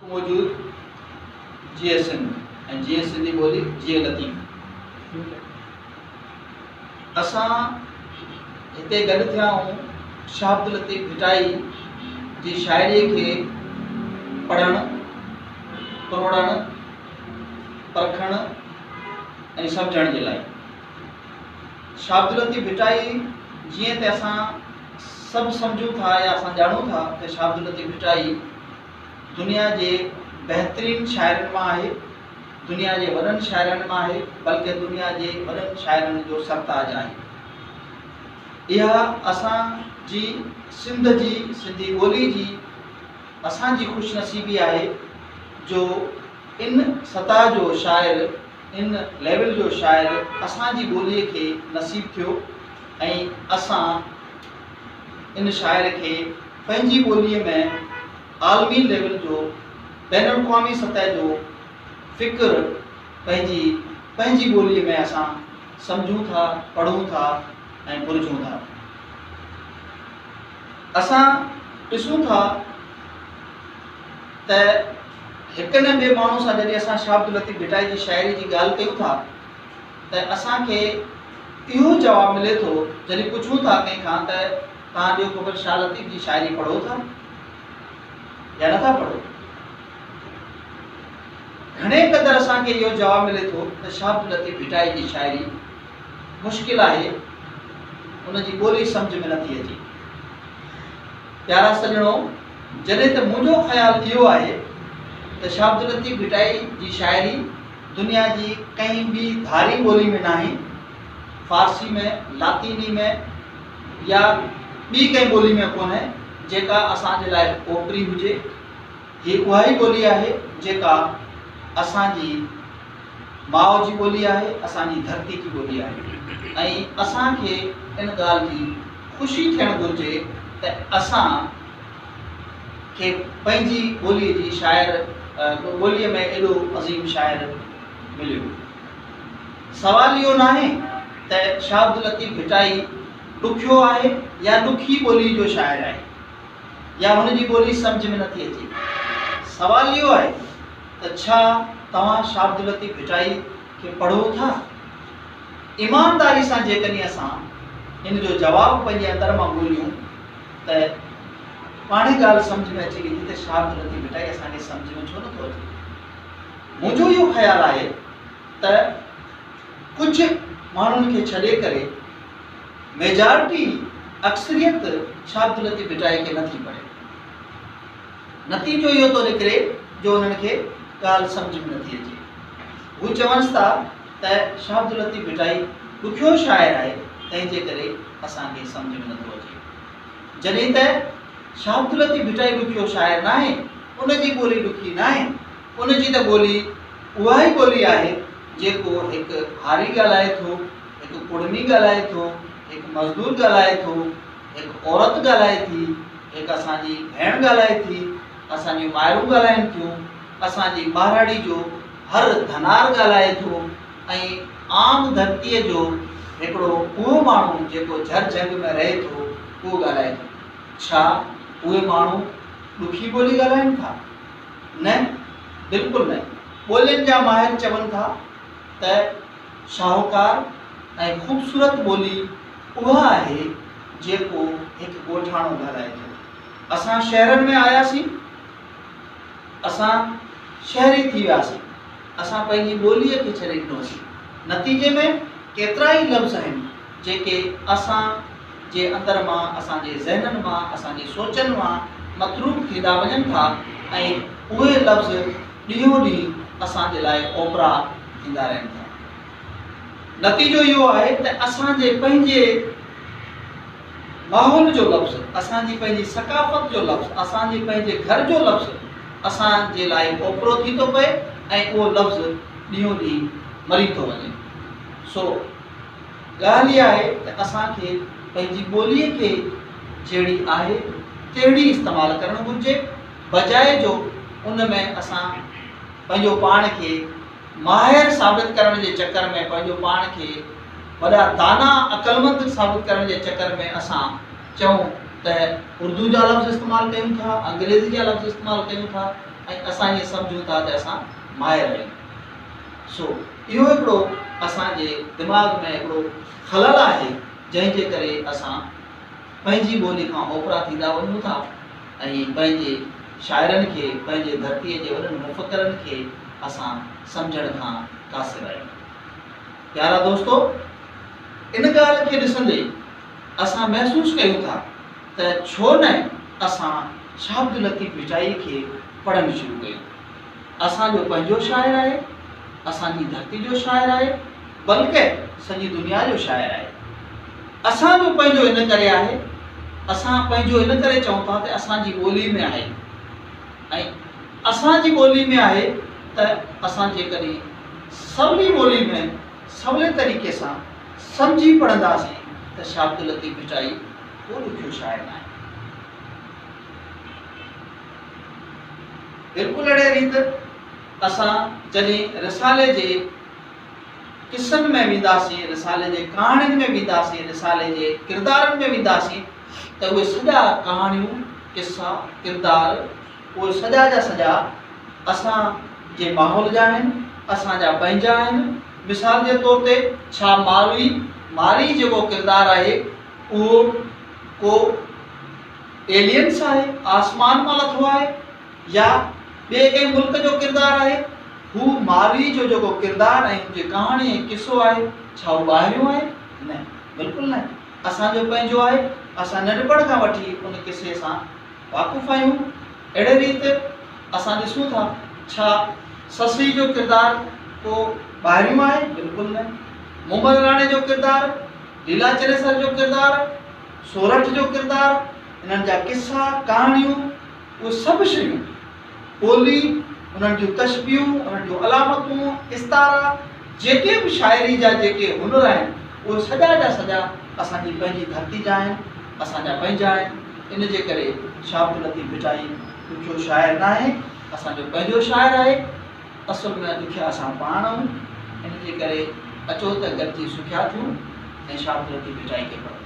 موجود جيئي سنڌ ۽ جيئي سنڌي ٻولي جيئي لطيف. اسان هتي گڏ ٿيا آهيون شاهه عبداللطيف ڀٽائي جي شاعريء کي پڙهڻ، پروڙڻ، پرکڻ ۽ سمجهڻ جي لاء. شاهه عبداللطيف ڀٽائي جيئن ته اسان سڀ سمجهون ٿا يا اسان ڄاڻون ٿا ته شاهه عبداللطيف ڀٽائي دنيا جي بهترين شاعرن مان آهي، دنيا جي وڏن شاعرن مان آهي، بلڪه دنيا جي وڏن شاعرن جو سرتاج آهي. اها اسان جي سنڌ جي سنڌي ٻولي جي اسان جي خوش نصيبي آهي جو ان سطح جو شاعر، ان ليول جو شاعر اسان جي ٻوليء کي نصيب ٿيو ۽ اسان ان شاعر کي پنهنجي ٻوليء ۾ عالمي ليول جو بين الاقوامي سطح جو فڪر پنهنجي پنهنجي ٻوليء ۾ اسان سمجهون ٿا، پڙهون ٿا ۽ پرجهون ٿا. اسان ڏسون ٿا ته هڪ نه ٻئي ماڻهو سان جڏهن اسان شاهه عبداللطيف ڀٽائي جي شاعري جي ڳالهه ڪيون ٿا ته اسان کي اهو جواب ملي ٿو جڏهن پڇون ٿا ڪنهن کان ته توهان ڏيو خبر شاهه لطيف جي شاعري پڙهو ٿا يا نٿا پڙهو؟ گهڻي قدر اسان کي اهو جواب ملي ٿو ته شاهه عبداللطيف ڀٽائي جي شاعري مشڪل آهي، ان جي ٻولي سمجهه ۾ نٿي اچي. پيارا سڄڻو، جڏهن ته منهنجو خيال اهو آهي ته شاهه عبداللطيف ڀٽائي جي شاعري دنيا جي ڪنهن ٻي ڌاري ٻولي ۾ ناهي، فارسي ۾، لاطيني ۾ يا ٻي ڪنهن ٻولي ۾ ڪونهي، جيڪا اسان جي لاء اوپري هجي. هي اها ئي ٻولي آهي، جيڪا اسان جي ماء جي ٻولي آهي، اسان جي ڌرتي جي ٻولي آهي ۽ اسان کي ان ڳالهه جي خوشي ٿيڻ گهرجي ته اسان کي پنهنجي ٻوليء جي شاعر ٻوليء ۾ ايڏو عظيم شاعر مليو. سوال اهو ناهي ته شاهه عبداللطيف ڀٽائي ڏکيو آهي يا ڏکي ٻوليء جو شاعر آهي يا هن جي ٻولي سمجهه ۾ نٿي اچي. سوال اهو آهي ته ڇا توهان شاهه عبداللطيف ڀٽائي کي پڙهو ٿا؟ ايمانداري سان جيڪڏهن اسان ان جو جواب پنهنجي اندر مان ڳوليون ته پاڻهي ڳالهه سمجهه ۾ اچي ويندي ته شاهه عبداللطيف ڀٽائي اسان کي سمجهه ۾ ڇو نٿو اچي. منهنجو اهو خيال آهي ته ڪجهه ماڻهن کي ڇڏي ڪري ميجارٽي، اڪثريت، شاهه عبداللطيف ڀٽائي کي نٿي پڙهي. نتيجو اهو ٿو نڪري جو انهن کي ڳالهه سمجهه ۾ نٿي اچي. هو چونس ٿا ته شاهه عبداللطيف ڀٽائي ڏکيو شاعر آهي، تنهن جي ڪري اسان کي سمجهه ۾ نٿو اچي. جڏهن ته شاهه عبداللطيف ڀٽائي ڏکيو شاعر ناهي، ان جي ٻولي ڏکي ناهي، ان جي ته ٻولي اها ئي ٻولي آهي جيڪو هڪ هاري ڳالهائي ٿو، هڪ ڪڙمي ڳالهائي ٿو، هڪ مزدور ڳالهائي ٿو، هڪ عورت ڳالهائي ٿي، هڪ اسان جي ڀيڻ ڳالهائي ٿي، اسان جون مائرون ڳالهائين ٿيون، اسان جي ٻهراڙي جو هر ڌنار ڳالهائي ٿو ۽ عام ڌرتيء جو هڪڙو اهو ماڻهو جيڪو جهر جهنگ ۾ رهي ٿو اهو ڳالهائي ٿو. ڇا اهي ماڻهو ڏکي ٻولي ڳالهائين ٿا؟ نه، بلڪل نه. ٻولين جا ماهر چون ٿا ته شاهوڪار ۽ خوبصورت ٻولي اها آهي جيڪو هڪ ڳوٺاڻو ڳالهائي ٿو. اسان شهرن ۾ آياسين، اسان شهري ٿي وياسين، اسان پنهنجي ٻوليء کي ڇڏي ڏنوسين. نتيجي ۾ ڪيترائي لفظ آهن جيڪي اسان جي اندر مان، اسان جي ذهنن مان، اسان جي سوچن مان متروڪ ٿيندا وڃن ٿا ۽ اهي لفظ ڏينهون ڏينهن اسان جي لاء اوپرا ٿيندا رهن ٿا. نتيجو اهو آهي ته اسان جي پنهنجي ماحول جو لفظ، اسان جي پنهنجي ثقافت جو لفظ، اسان جي پنهنجي گهر جو لفظ اسان جي لاء اوپرو ٿي ٿو پئي ۽ اهو لفظ ڏينهون ڏينهن مري ٿو وڃي. سو ڳالهه اها آهي ته اسان کي پنهنجي ٻوليء کي جهڙي آهي تهڙي استعمال ڪرڻ گهرجي، بجاء جو ان ۾ اسان پنهنجو پاڻ کي ماهر ثابت ڪرڻ جي چڪر ۾ پنهنجو پاڻ کي وڏا دانا عقلمند ثابت ڪرڻ جي چڪر ۾ اسان چئون ته اردو جا لفظ استعمال ڪيون ٿا، انگريزي جا لفظ استعمال ڪيون ٿا، ۽ اسان ائين سمجهون ٿا ته اسان ماهر آهيون. سو اهو هڪڙو اسان جي دماغ ۾ هڪڙو خلل آهي جنهن جي ڪري اسان پنهنجي ٻولي کان اوپرا ٿيندا وڃون ٿا ۽ پنهنجي شاعرن کي، پنهنجي ڌرتيء جي وڏن مفڪرن کي اسان سمجهڻ کان قاصر آهيون. پيارا دوستو! ان ڳالهه کي ڏسندي اسان محسوس ڪيون ٿا ته ڇو نه اسان شاهه عبداللطيف ڀٽائي کي پڙهڻ شروع ڪيون. اسان جو پنهنجو شاعر آهي، اسان جي ڌرتي جو شاعر آهي، بلڪه سڄي دنيا جو شاعر آهي. اسان جو پنهنجو ان ڪري آهي، اسان پنهنجو ان ڪري چئون ٿا ته اسان جي ٻولي ۾ آهي ۽ اسان جي ٻولي ۾ آهي ته اسان جيڪڏهن سولي ٻولي ۾ سولي طريقي سان سمجهي پڙهنداسين ته شاهه عبداللطيف ڀٽائي ڪو ڏکيو شاعر ناهي. بلڪل اهڙي ريت اسان جڏهن رسالي جي قصن ۾ وينداسين، رسالي جي ڪهاڻين ۾ وينداسين، رسالي جي ڪردارن ۾ وينداسين ته اهي سڄا ڪهاڻيون، قصا، ڪردار اهي سڄا جا سڄا اسان جي ماحول جا آهن، اسان جا پنهنجا آهن. مثال جي طور تي ڇا ماروي، مارئي جيڪو ڪردار آهي اهو ڪو ايلينس آهي، آسمان مان لٿو آهي يا ٻئي ڪنهن ملڪ جو ڪردار آهي؟ هو ماروي جو جيڪو ڪردار ۽ ان جي ڪهاڻي ۽ قصو آهي، ڇا هو ٻاهريون آهي؟ نه، بلڪل نه. اسان جو پنهنجو آهي. اسان ننڍپڻ کان وٺي ان قصي سان واقف آهيون. اهڙي ريت اسان ڏسون ٿا، ڇا سسئي جو ڪردار ڪو ٻاهريون آهي؟ بلڪل نه. مومل راڻي جو ڪردار، ليلا چنيسر جو ڪردار، سورٺ جو ڪردار، انهن جا قصا، ڪهاڻيون، اهي سڀ شيون، ٻولي، انهن جون تشبيهون، انهن جون علامتون، استعارا، جيڪي به شاعري جا جيڪي هنر آهن، اهي سڄا جا سڄا اسان جي پنهنجي ڌرتي جا آهن، اسان جا پنهنجا آهن. ان جي ڪري شاهه عبداللطيف ڀٽائي ڏکيو شاعر ناهي، اسان جو پنهنجو شاعر آهي. اصل ۾ ڏکيا اسان پاڻ آهيون. ان جي ڪري اچو ته گڏجي سکيا ٿيون ۽ شاهه عبداللطيف ڀٽائي کي پڙهون.